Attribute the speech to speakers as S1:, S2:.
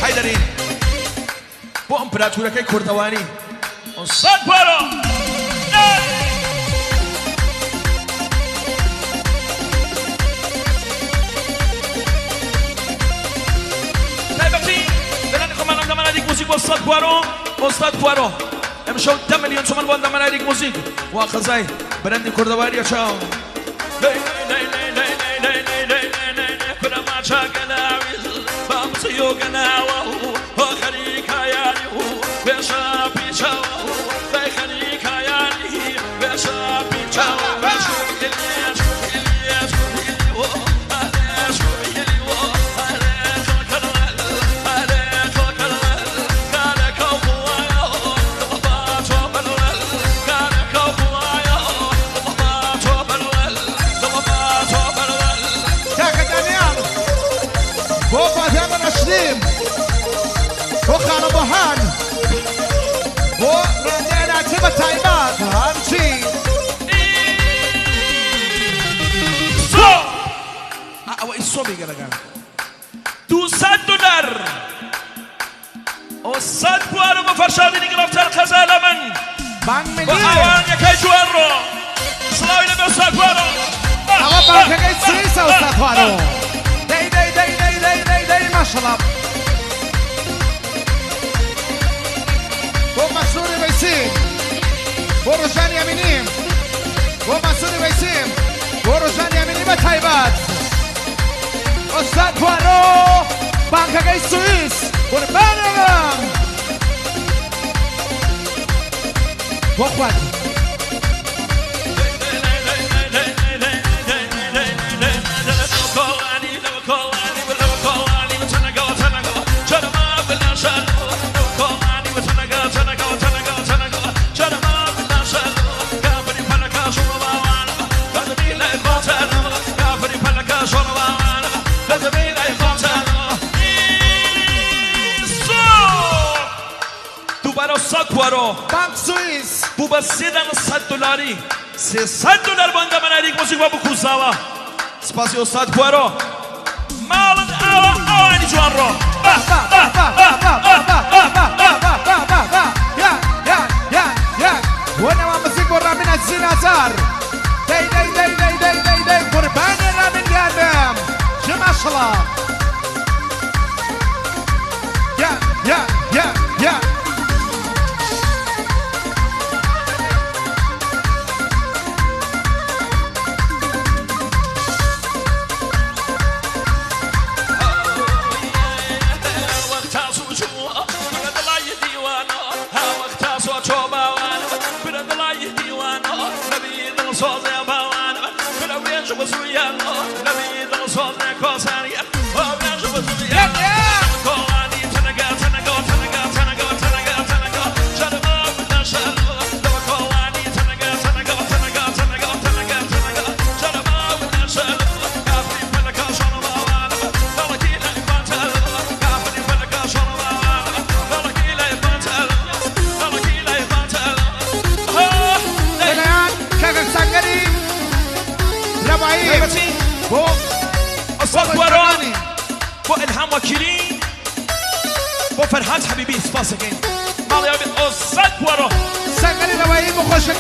S1: حەیدەری بۆ ئەمپراتورەکەی کوردەواری ئوستاد پارۆ. تایبەتی لەلایەن خۆمان ئەندامانایدیک موزیک بۆ ئوستاد پوارۆ ئوستاد پوارۆ ئەمشەو 10 ملیۆن تومەن بۆ ئەندامانایدیک موزیک و قەزای برەندی کوردەواریە چاو.
S2: کاکە دانیال بۆ فاتیانە ڕەشدیم بۆ خانە بۆهان بۆ ڕێناتی بە تایبەت هەرچی
S1: ئەوە ئیسۆ بیگەرەکان 200 دلار ئوستاد پوارۆ بە فەرشادینی گرفتار قەزا لە من
S2: بانگ
S1: بۆ
S2: ملی
S1: ئاوانەکەی جوانڕۆ سڵاوی لە ئوستاد پوارۆ.
S2: ئەوە بانکەکەی سویسە ئوستاد پوارۆ. دەی دەی دەی دەی دەی دەی دەی ماشەڵا بۆ مەسروری وەیسیم بۆ ڕۆژانی ئەمینیم بۆ مەسروری وەیسیم بۆ ڕۆژانی ئەمینی بە تایبەت ئوستاد پوارۆ بانکەکەی سوئیس قوربانەوەم بۆ خوات.
S1: دووبارە ئوستاد پوارۆ
S2: بانک سوئیس
S1: بوو بە سێ دانە 100 دلاری 300 دلار بۆ ئەندامانایدیک موزیک بۆ بکوزاوە. سپاسی ئوستاد پوارۆ ماڵت ئاوا ئاوانی جوانڕۆ.
S2: با با با با با با با با با با با با با با یا یا یا یا بۆ نەوا موزیک بۆ ڕامین عەزیزی نازار دەی دەی دەی دەی دەی دەی دەی قوربانی ڕامین گیان بم چ ماشەڵا یا یا یا یا لەلایەن کاکە سەنگەری رەبایی بۆ
S1: ئوستاد پوارۆ بۆ ئیلهام وەکیلی بۆ فەرهاد حەبیبی سپاسەکەین ماڵی ئەوێ ئوستاد پوارۆ.
S2: سەنگەری رەبایی بۆ خۆشەکە.